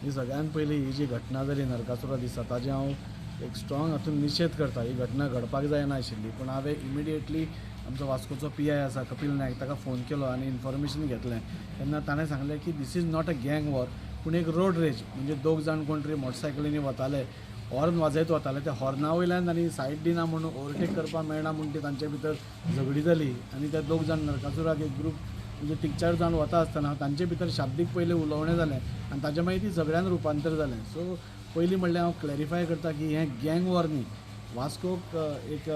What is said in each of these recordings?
ही सगळ्यान पयलीं ही जी घटना जाली नरकासुरा दिसा ताजें हांव एक स्ट्रॉंग हातून निशेध करता. ही घटना घडपाक जायना आशिल्ली, पूण हांवें इमिडिएटली आमचो वास्कोचो PI आसा कपील नायक ताका फोन केलो आनी इन्फॉर्मेशन घेतलें. तेन्ना ताणें सांगलें की this is not a gang war, पूण एक रोड रेज, म्हणजे दोग जाण कोण तरी मोटरसायकलींनी वताले, हॉर्न वाजयत वताले, त्या हॉर्ना वयल्यान आनी सायड दिना म्हणून ओवरटेक करपाक मेळना म्हूण ती तांचे भितर झगडी जाली आनी ते दोग जाण नरकासुराक एक ग्रूप म्हणजे तीग चार जाण वता आसतना तांचे भितर शाब्दीक पयलें उलोवणें जालें आनी ताजे मागीर ती झगड्यान रुपांतर जालें. सो पयलीं म्हणल्यार हांव क्लॅरिफाय करता की हें गँग वॉर न्ही, वास्कोक एक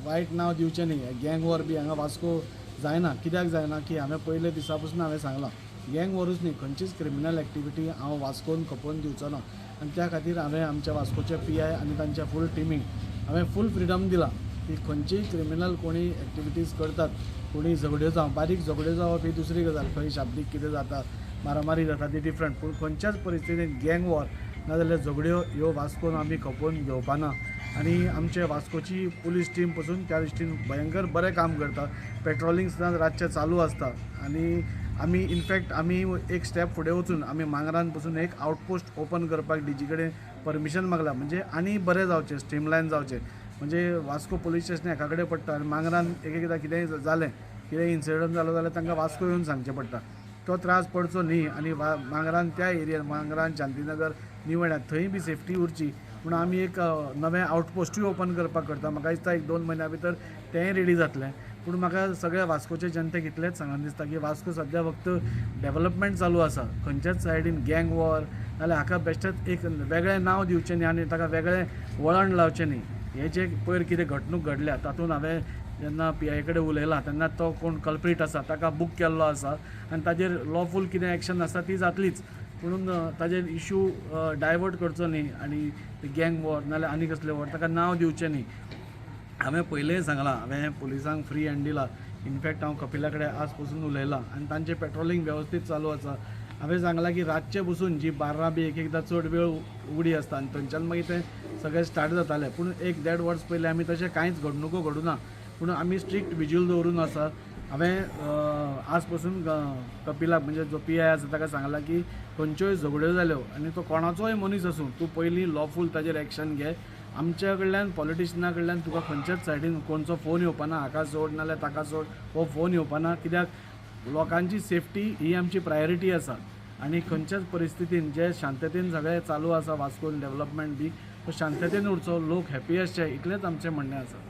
वायट नांव दिवचें न्ही, गँग वॉर बी हांगा वास्को जायना. कित्याक जायना की हांवें पयले दिसा पसून हांवें सांगलां गँग वॉरूच न्ही, खंयचीच क्रिमिनल एक्टिविटी हांव वास्कोन खपोवन दिवचो ना आनी त्या खातीर हांवें आमच्या वास्कोचे PI आनी तांच्या फूल टिमीक हांवें फूल फ्रिडम दिला की खंयचीय क्रिमिनल कोणी एक्टिविटीज करतात, कोणी झगड्यो जावं, बारीक झगड्यो जावप ही दुसरी गजाल, खंय शाब्दीक कितें जाता, मारामारी जाता ती डिफरंट, पूण खंयच्याच परिस्थितीन गँग वॉर नाजाल्यार झगड्यो ह्यो वास्कोन आमी खपोवन घेवपा ना. आनी आमचे वास्कोची पुलीस टीम पसून त्या दृश्टीन भयंकर बरें काम करता, पेट्रोलिंग सुद्दां रातचें चालू आसता आनी आमी इनफॅक्ट आमी एक स्टेप फुडें वचून आमी मांगरान पसून एक आउटपोस्ट ओपन करपाक डीजी कडेन परमिशन मागलां, म्हणजे आनी बरें जावचें, स्ट्रीमलायन जावचें. म्हणजे वास्को पुलीस स्टेशन एका कडेन पडटा आनी मांगरान एक एकदां कितेंय जालें, कितेंय इन्सिडंट जालो जाल्यार तांकां वास्को येवन सांगचें पडटा, तो त्रास पडचो न्ही आनी मांगरान त्या एरियान मांगरान शांतीनगर निवळ्या थंय बी सेफ्टी उरची म्हणून आमी एक नवें आउटपोस्टूय ओपन करपाक करता. म्हाका दिसता एक 2 म्हयन्या भितर तेंय रेडी जातलें. पूण म्हाका सगळ्या वास्कोचे जनतेक इतलेंच सांगन दिसता की वास्को सद्या फक्त डेवलपमेंट चालू आसा, खंयच्याच सायडीन गँग वॉर नाल्यार हाका बेश्टेच एक वेगळें नांव दिवचें न्ही आनी ताका वेगळें वळण लावचें न्ही. हें जें पयर कितें घडणूक घडल्या तातूंत हांवें जेन्ना PI कडेन उलयलां तेन्ना तो कोण कल्प्रीट आसा ताका बूक केल्लो आसा आनी ताजेर लॉफूल कितें एक्शन आसा ती जातलीच, पुणून ताजेर इशू डायवर्ट करचो न्ही आनी गँग वॉर नाल्यार आनी कसले वॉर ताका नांव दिवचें न्ही. हांवें पयलेंय सांगलां, हांवें पुलिसांक फ्री हँड दिला, इनफॅक्ट हांव कपिला कडेन आज पसून उलयलां आनी तांचें पेट्रोलिंग वेवस्थीत चालू आसा. हांवें सांगलां की रातचें बसून जी बार्रां बी एक एकदां चड वेळ उगडी आसता आनी थंयच्यान मागीर तें सगळें स्टार्ट जातालें, पूण एक 1.5 वर्स पयलीं आमी तशें कांयच घडणुको घडूना, पूण आमी स्ट्रिक्ट विजील दवरून आसा. हांवें आज पसून कपिलाक म्हणजे जो PI आसा ताका सांगलां की खंयच्योय झगड्यो जाल्यो आनी तो कोणाचोय मनीस आसूं तूं पयलीं लॉफूल ताजेर एक्शन घे, आमच्या कडल्यान पॉलिटिशना कडल्यान तुका खंयच्याच सायडीन कोणचो फोन येवपाना, हाका सोड नाल्यार ताका सोड हो फोन येवपाना, कित्याक लोकांची सेफ्टी ही आमची प्रायोरिटी आसा आनी खंयच्याच परिस्थितीन जे शांततेन सगळें चालू आसा वास्कोन डेवलपमेंट बी तो शांततेन उरचो, लोक हॅपी आसचे, इतलेंच आमचें म्हणणें आसा.